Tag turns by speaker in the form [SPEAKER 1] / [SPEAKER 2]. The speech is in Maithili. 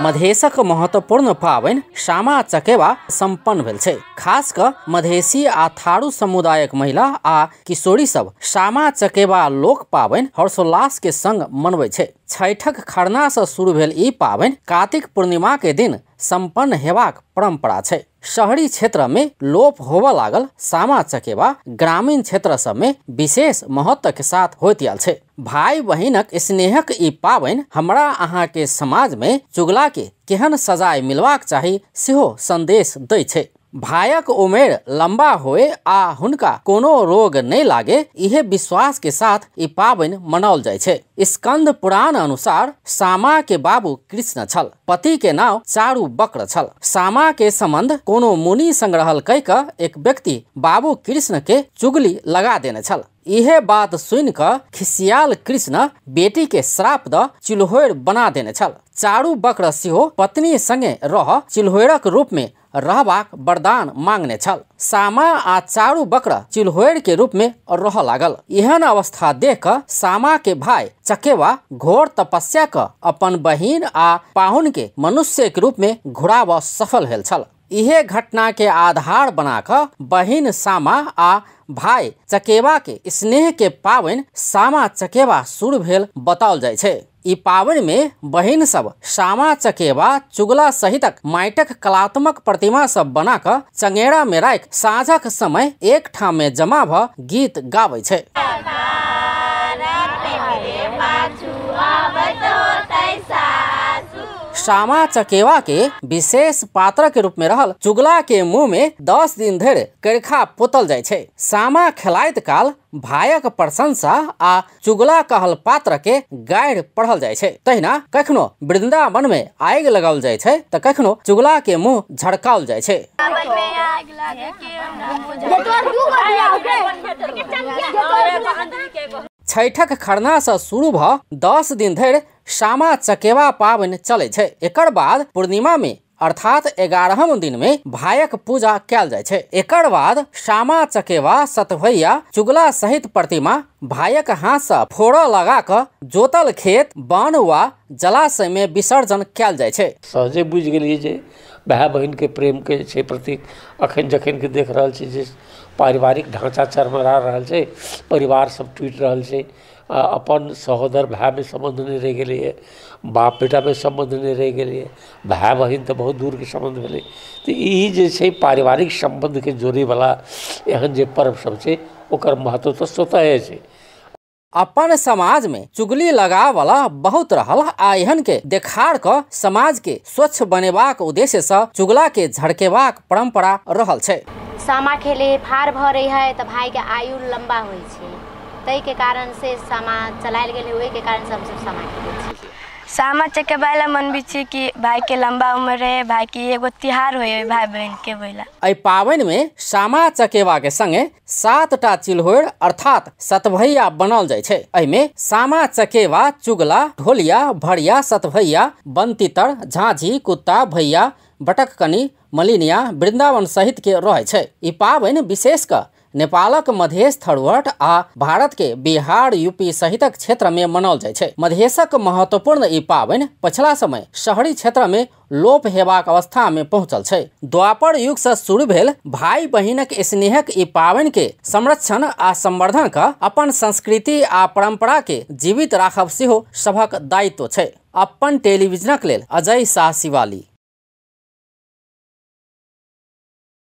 [SPEAKER 1] मधेशक महत्वपूर्ण पाबनि सामा चकेवा सम्पन्न भेल छै। खास क मधेशी आ थारू समुदायक महिला आ किशोरी सब सामा चकेवा लोक पाबनि हर्षोल्लास के संग मनबै छै। छठक खरना से शुरू भेल ई पाबनि कार्तिक पूर्णिमा के दिन सम्पन्न हेबाक परंपरा छै। शहरी क्षेत्र में लोप होबऽ लागल सामा चकेवा ग्रामीण क्षेत्र सब में विशेष महत्व के साथ होइत आयल छै। भाई बहिनक स्नेहक ई पाबनि हमरा अहाँ के समाज में चुगला के केहन सजाय मिलबाक चाही सेहो संदेश दै छै। भायक उमेर लंबा होए आ हुनका कोनो रोग नहीं लागे इहे विश्वास के साथ ई पाबनि मनाओल जाइ छै। स्कंद पुराण अनुसार सामा के बाबू कृष्ण छल, पति के नाम चारू बक्र छल। सामा के संबंध कोनो मुनि संग रहल कह क एक व्यक्ति बाबू कृष्ण के चुगली लगा देने छल। इहे बात सुन क खिसियाल कृष्ण बेटी के श्राप द चिल्होर बना देने छल। चारू बक्र सेहो पत्नी संगे रह चिल्होरक रूप में रहबाक वरदान मांगने छल। सामा आ चारू बक्र चिल्होर के रूप में रह लागल। एहन अवस्था देख क सामा के भाई चकेवा घोर तपस्या क अपन बहिन आ पाहुन के मनुष्य के रूप में घुराब सफल भेल छल। इहे घटना के आधार बना क बहिन सामा आ भाई चकेवा के स्नेह के पाबनि सामा चकेवा शुरू भेल बताओल जाइ छै। ई पाबनि में बहिन सब सामा चकेवा चुगला सहितक माटिक कलात्मक प्रतिमा सब बना क चंगेरा में राखि साँझक समय एक ठाम में जमा भ गीत गाबै छै। सामा चकेवा के विशेष पात्र के रूप में रहल चुगला के मुंह में 10 दिन धरि करखा पोतल जाइ छै। सामा खेलाइत काल भायक प्रशंसा आ चुगला कहल पात्र के गारि पढ़ल जाइ छै। तहिना कखनो वृंदावन में आगि लगाओल जाइ छै त कखनो चुगला के मुंह झड़काओल जाइ छै। छठक खरना से शुरू भ 10 दिन धरि सामा चकेवा पाबनि चलै छै। एकर बाद पूर्णिमा में अर्थात 11वां दिन में भायक पूजा कयल जाइ छै। एकर बाद सामा चकेवा सतभैया चुगला सहित प्रतिमा भायक हाथ से फोड़ऽ लगा क जोतल खेत वन वा जलाशय में विसर्जन कयल जाइ छै।
[SPEAKER 2] सहजे बुझि गेलियै जे भाय बहिन के प्रेम के छै प्रतीक। अखन जखन के देख रहल छी जे पारिवारिक ढाँचा चरमरा रहल छै, परिवार सब टूटि रहल छै, अपन सहोदर भायमे सम्बन्ध नहि रहि गेलैए, बाप बेटामे सम्बन्ध नहि रहि गेलैए, भाय बहिन तऽ बहुत दूरके सम्बन्ध भेलै। तऽ ई जे छै पारिवारिक सम्बन्धके जोड़ैवला एहन जे पर्व सब छै ओकर महत्व तऽ स्वतः छै।
[SPEAKER 1] अपन समाज में चुगली लगावला बहुत रहल आ एहन के देखार क समाज के स्वच्छ बनेबाक उद्देश्य से चुगला के झड़केबाक परंपरा रहल छै।
[SPEAKER 3] सामा खेले फार भरे है तऽ भाई के आयु लंबा होइ छै, ताहि के कारण से सामा चलायल गेल, ओहि के कारण से हमसब सामा खेलै छी।
[SPEAKER 4] सामा चकेवा ला मनबै छी कि भाई के लंबा उम्र रहे, भाई के एगो त्योहार होय भाई बहन के बोला।
[SPEAKER 1] एहि पाबनि में सामा चकेवा के संगे 7टा चिल्होर अर्थात सतभैया बनल जाइ छै। एहिमे सामा चकेवा, चुगला, ढोलिया, भरिया, सतभैया, बनतीतर, झांझी, कुत्ता, भैया, बटककनी, मलिनिया, वृंदावन सहित के रहै छै। ई पाबनि विशेष क नेपालक मधेश थरुहट आ भारत के बिहार यूपी सहितक क्षेत्र में मनाओल जाइ छै। मधेशक महत्वपूर्ण ई पाबनि पछिला समय शहरी क्षेत्र में लोप हेबाक अवस्था में पहुंचल छै। द्वापर युग से शुरू भेल भाई बहिनक स्नेहक ई पाबनि के संरक्षण आ संवर्धन क अपन संस्कृति आ परंपरा के जीवित राखब सेहो सभक दायित्व छै। अपन टेलीविजनक लेल अजय शाह शिवाली।